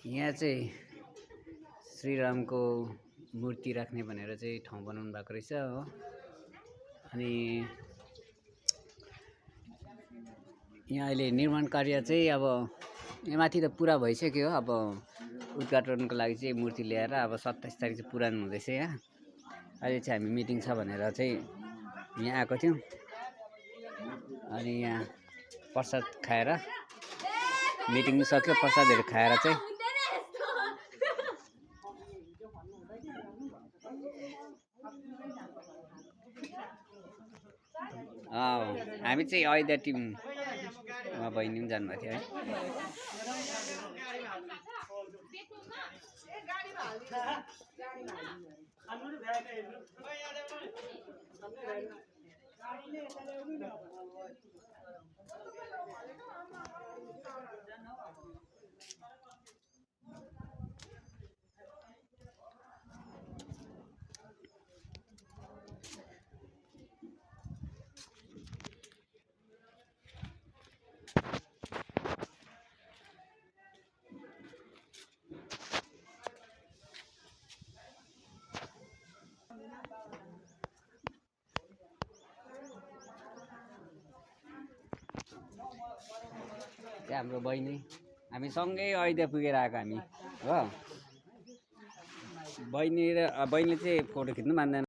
यहाँ चाहिँ श्रीरामको मूर्ति राख्ने भनेर चाहिँ ठाउँ बनाउनु भएको रहेछ हो। अनि यहाँ अहिले निर्माण कार्य चाहिँ अब यहाँ माथि त पुरा भइसक्यो। अब उद्घाटनको लागि चाहिँ मूर्ति ल्याएर अब 27 तारिक चाहिँ पुरानो हुँदैछ। यहाँ अहिले चाहिँ हामी मिटिङ छ भनेर चाहिँ यहाँ आएको थियौँ। अनि यहाँ प्रसाद खाएर मिटिङ सक्यो। प्रसादहरू खाएर चाहिँ हामी चाहिँ अयोध्या टिममा बहिनी पनि जानुभएको थियो है। हाम्रो बहिनी हामी सँगै अयोध्या पुगेर आएको हामी हो। बहिनीले चाहिँ फोटो खिच्नु मान्दैन।